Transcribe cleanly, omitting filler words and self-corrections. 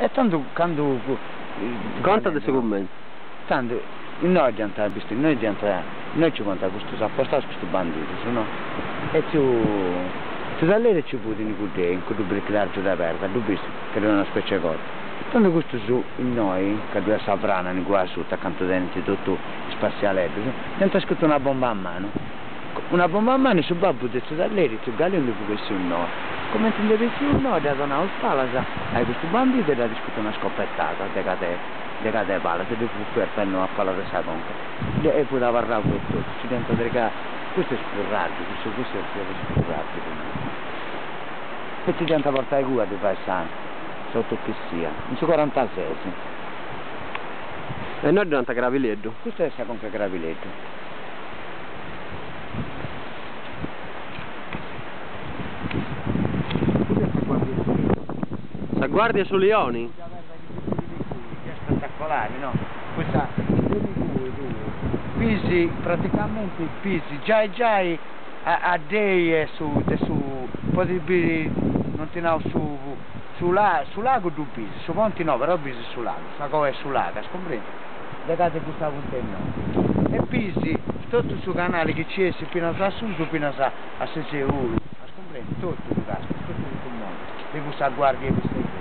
E tandu candu Conta de su cummentu. Tandu innoi dd'iant bistu, innoi dd'iant, innoi nci fuant custus apostaus custus bandidus, no? E tziu tziu Talleri nci fut in cuddei, in cuddu brichilargiu de perda, ddu bis, ca ddu est una specie 'e corte. Tandu custus innoi, ca ddu est sa frana in cue asuta, acantu tenint totu is passialeddus, dd'iant scutu una bomba a manu. Una bomba a manu e su babbu de tziu Talleri, tziu Galiu ndi fut bessiu innoi. Cumenti nd'est bessiu innoi dd'at donau is palas a custu bandidu e dd'at scutu una scopetada de cad'e de cad'e palas e ddu fut fertu innoi a palas de sa conca e fut abarrau e totu. Nci dd'iant trigau, custu est spurrargiu, cussu cussu fiat spurrargiu ddu nau. E nci dd'iant portau ingui a ddi fai sa s'autopsia, in su corantases. E innoi ddu nant Crabileddu. Custa est sa conca 'e Crabileddu. Sa guardia 'e su lioni? Custa perda chi si bidit ingui, chi est spettacolari, no? Poita de ingui tui bisi praticamenti bisi giai giai a addei 'e su de su podis biri non ti nau su su su lagu ddu bisi, su ponti no però bisi su lagu, sa coa 'e su lagu, as cumprendiu? De casi custa punta innoi e bisi totu su canali chi ci essit finas a susu finas a Seseulu, as cumprendiu? Totu ddu castias, totu custu monti de cussa guardia 'e Pistegheddu.